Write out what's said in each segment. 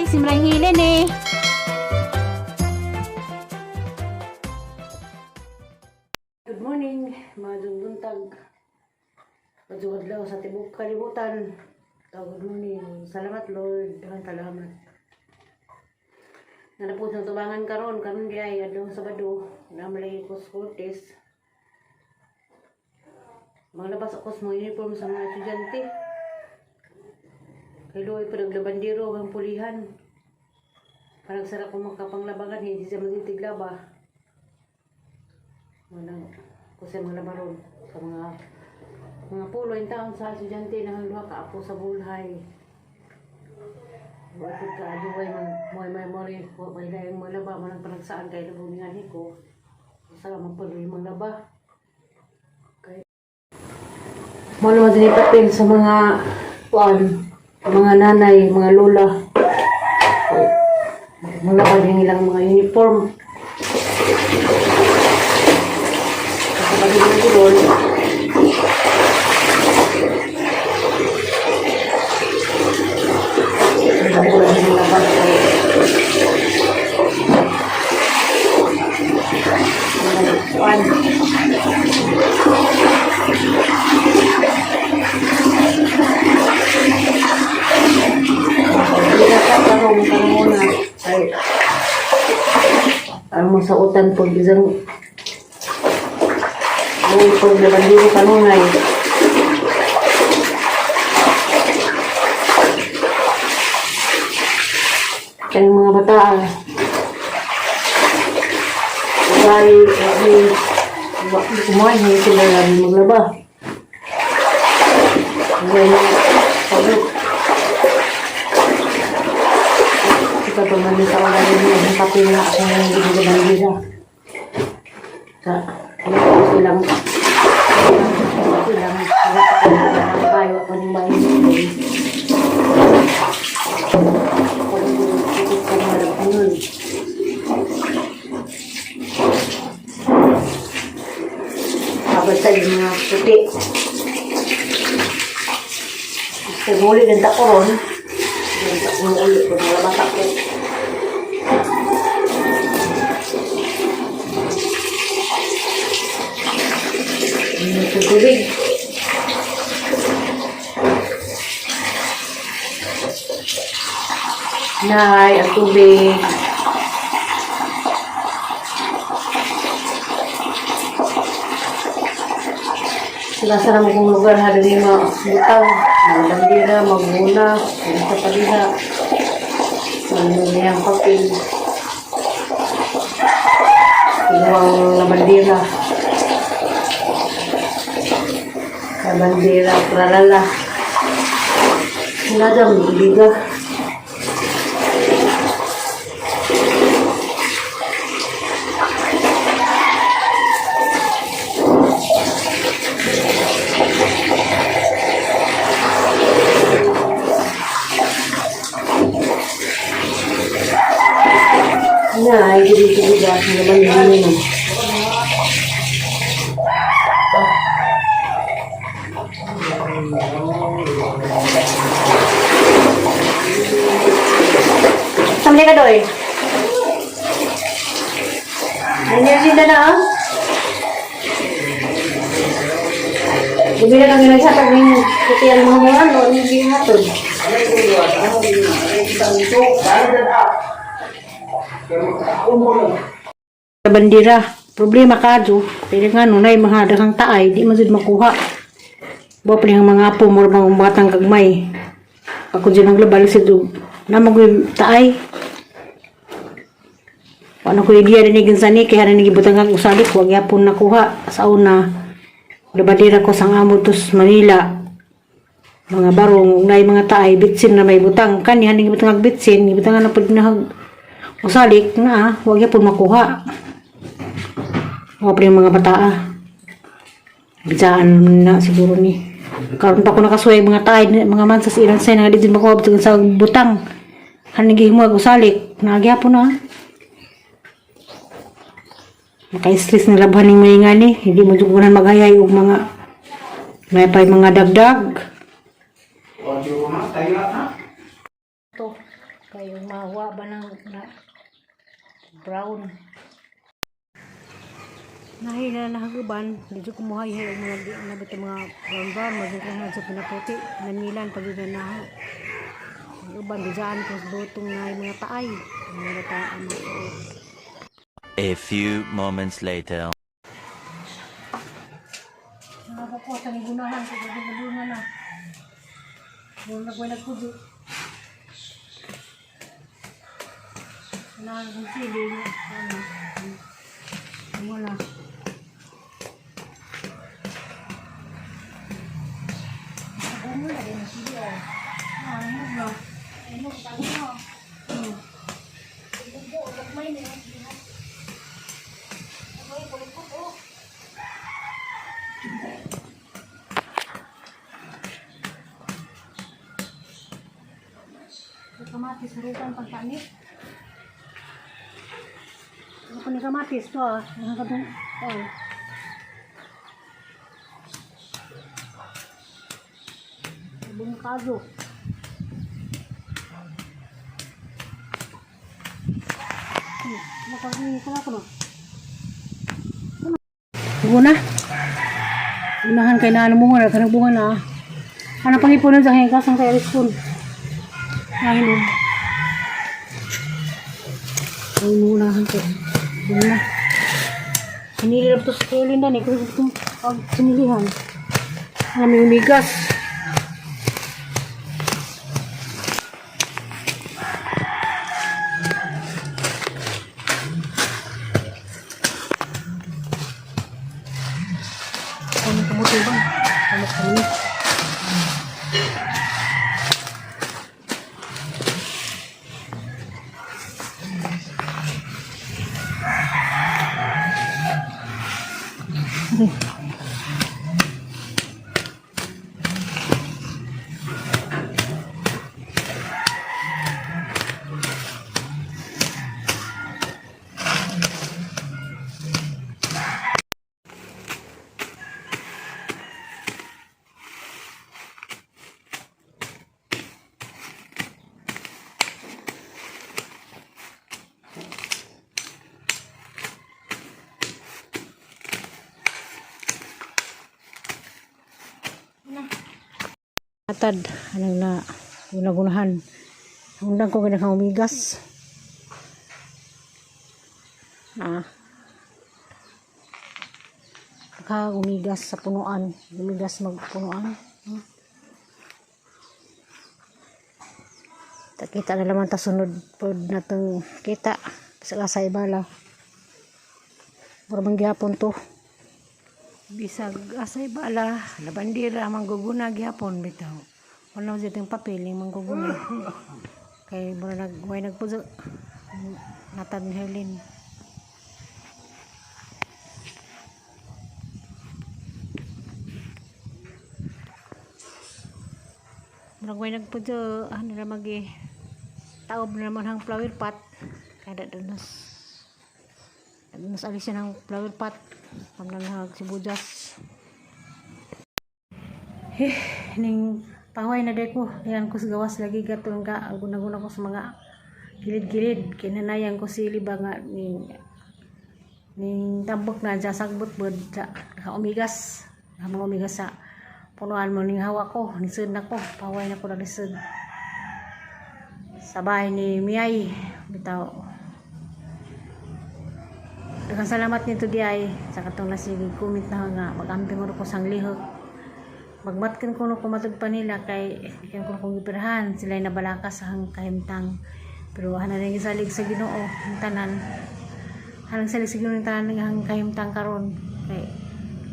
Simrang hilin eh. Good morning, mga buntag. Madyong adlaw sa tibok kalibutan. Good morning. Salamat, Lord. Daghang salamat. Nanapos ng tubangan karon, karon di ay adlaw Sabado. Namalay ko sa Cortes. Mga labas ako sa mga uniform sa mga estudyante. Kay Luoy pa naglabandero ang pulihan. Parang sarap ko makapanglabangan, hindi siya magtitiglaba. Manang kasi mga labaron sa mga pulo in taon sa estudyante na duha ka apo sa bulhay. Wa ka aduway man moy may mori wa may laing mga laba man ang panagsaan kay lubong nga ko. Sa magpaloy mga laba. Kay mo naman din ipapil sa mga kuan, mga nanay, mga lola. Mga laba din ilang mga uniform. Kapag ko doon, ang dami ko lang yung laban ko. Kuan. Hindi na ka karong karong muna. Ay, ang masautan pag isang ay, pag nabandiro kanunay. Kayong mga bata, ah. Ay, ay, kumain, hindi sila lagi maglaba. Ay, pagod. Ito pa man sa mga rin ang kape na ako ng ginagabandira. Sa, ano ko silang silang bayo ako ng bayo. Basta yung mga puti. Basta muli din ta ko ron. Din ta ko uli ko mga bata ko. Yung tubig. Nay, ang tubig. Sila sa naman kong lugar, hari mga butaw, mga bandera, magbuna, sa paliha, mga papel, mga bandera, bandera, tralala. Wala daw, biga. Na, ay dito biga, ang naman yun. Samli ka doy. Energy na na ah. Bumili kami ng sa ng puti ang mga mga ano, hindi hatod. Bandira, problema ka do. Pero nga no, nay mga daghang taay, di man jud makuha. Bo pa ang mga apo mo mga batang gagmay. Ako dyan ang global sa dug. Namag taay. Ano ko idea din ni sani kaya rin gibutang ang usalik wag yapon nakuha sa una. Labadira ko sang amo tos Manila. Mga barong ug naay mga taay bitsin na may butang kani haning gibutang ag bitsin gibutangan na pud na usalik na wag yapon makuha. Wa pa yung mga bataa. Bitsaan na siguro ni. Karon pa ko nakasuway mga taay mga mansas ilan say nga di din makuha bitag sa butang. Haning gihimo ag usalik nagyapon na. Maka-stress na labhan ning may ngani, hindi mo jud kunan maghayay og mga may pay mga dagdag. To. Kay mahuwa ba ng na, brown. Nahila na haguban, dito kumuhay hay og mga nabit ang mga brown brown, magiging na sa pinaputi, nanilan pag na ang uban diyaan ko sa butong na mga taay, mga taay mga. A few moments later. Nakakuha sa gunahan ko pag na. Buong nagway nagkudo. Unahan kong sili. Ano? Wala. Bunga na rin ang sili oh. Ah, ano ba? Ano, bago mo. Hmm. Bubo, gagmay na yung sili. Ay, kulikot oh. Yung kamatis, harutan pagkaanit. Ano ko ni kamatis to ah. Ang katong, oh. Bunga kazo. Ano Bunga. Unahan kay na ano bunga na, kanang bunga na. Ano pangipunan sa hingkas ang kay spoon. Ay, no. Ay, unahan ko. Bunga. Sinili lang to sa kailin na eh. Kasi itong pag sinilihan. Ano may umigas. Ano kamuti ba? Ano kami? Atad, anong na gunagunahan. Undang ko ginakang umigas. Ah. Baka umigas sa punuan. Umigas magpunuan. Kita na naman ta sunod pod na tong kita sa sa ibala. Mura man gihapon to. Bisag asay bala, labandira mangguguna gihapon bitaw. Wala sa itong papel yung mangguguna. Kay mura nag way nagpuso natad ni Herlin. Murag way nagpuso ano na magi taob na naman ang flower pot. Kada danas. Danas alis siya ng flower pot. Pamnanghag sibuyas. Eh, ning paway na day ko. Ilan ko sa gawas lagi gatong ka. Ang guna-guna ko sa mga gilid-gilid. Kinanayan ko sili ba nga ning ning tambok na dyan sagbot bod sa umigas. Mga umigas sa punuan mo ning hawa ko. Nisud na ko. Paway na ko na nisud. Sa bahay ni Miyay. Bitaw. Daghang salamat nito di ay sa katong nasigi comment na nga mag-amping ko sang lihok. Magmatkan ko no kumatod pa nila kay ikan ko kong gipirahan sila nabalaka sa hang kahimtang. Pero hanan na gisalig sa Ginoo ang tanan. Hanang salig sa Ginoo ang tanan nga hang kahimtang karon kay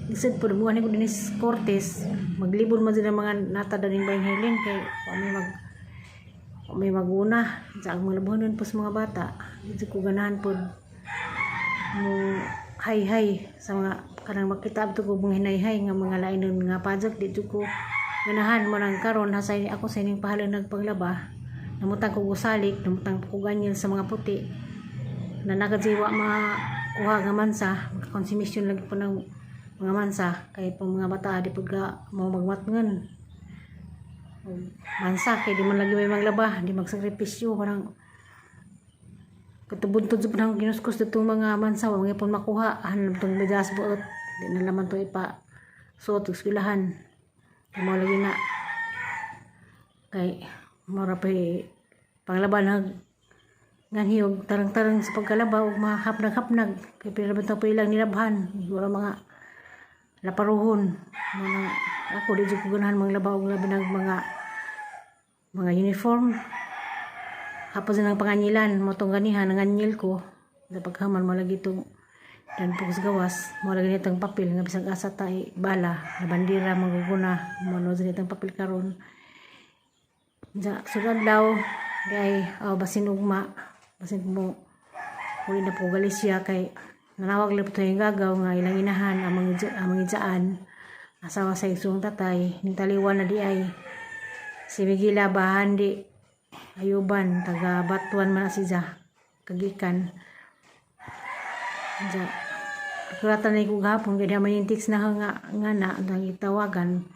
lisod po mo ko dinis Cortez maglibon man sila mga nata daning bayang Helen kay wa may mag wa may maguna sa ang mga labuhanon po sa mga bata dito ko ganahan pod mo hay-hay sa mga kanang makita abto ko mga hinayhay nga mga lainon nga pajak dito ko ganahan mo nang karon hasay ako sa ining pahalon nagpaglaba namutang ko gusalik namutang ko ganyan sa mga puti na nakajiwa makuha nga mansa makakonsumisyon lagi po ng mga mansa kay pang mga bata di pud ka mo magmatngan. Mansa kay di man lagi may maglaba, di magsakripisyo, parang katubuntod sa panahon kinuskos ditong mga mansa, wa gyapon makuha hanap tong bigas buot, di na naman to ipa suot og eskwelahan. Mao lagi na kay mura pa panglaban hag nganhi og tarang-tarang sa pagkalaba ug mahapnag-hapnag kay pila ba pa ilang nilabhan, wala mga laparuhon. Mga ako, di jud ko ganahan maglaba og labi nag mga uniform. Hapos na ng panganyilan mo tong ganihan, nanganyil ko sa paghaman mo lagi itong dan sa gawas mo lagi nitong papel nga bisag asa ta bala na bandira maguguna mo no nitong papel karon. Ja, sugad daw kay, oh, basin ugma, basin mo uli na po Galicia kay nanawag lang po yung gagaw nga ilang inahan amang amang ijaan, asawa sa isong tatay ning taliwan na di ay si Migila Bahandi Ayuban, taga Batuan man na siya kagikan. Ja, kuratan na ko gahapon kay di man yung text na nga nga na ang itawagan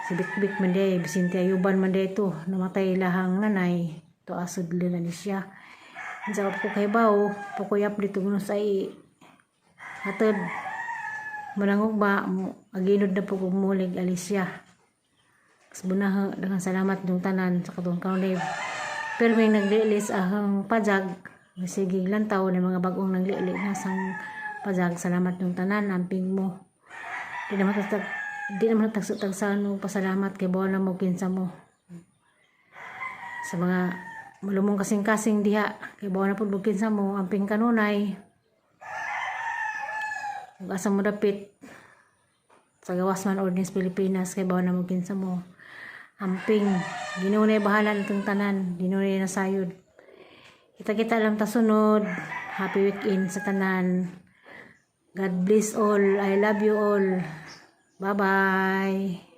si Bikbik man di, Vicente Ayuban man di ito, namatay lahang nanay to, asod na ni siya. Sa ko kay bawo pukuyap dito kuno sa i hatod manangog ba mo aginod na po kog mulig Alicia. Bunaha, daghang salamat yung tanan sa katong kaunay. Pero may naglilis ahang pajag, sige lantaw ng mga bagong naglili na sang pajag. Salamat yung tanan, amping mo. Di naman tagsa no pasalamat kay bawa na mo kinsa mo. Sa mga malumong kasing-kasing diha, kay bawa na pud mo kinsa mo, amping kanunay. Ug asa mo dapit sa gawas man Ordinance Pilipinas, kay bawa na mo kinsa mo. Amping, Ginoo na bahala nitong tanan, Ginoo na nasayod. Kita-kita lang ta sunod. Happy weekend sa tanan. God bless all. I love you all. Bye-bye.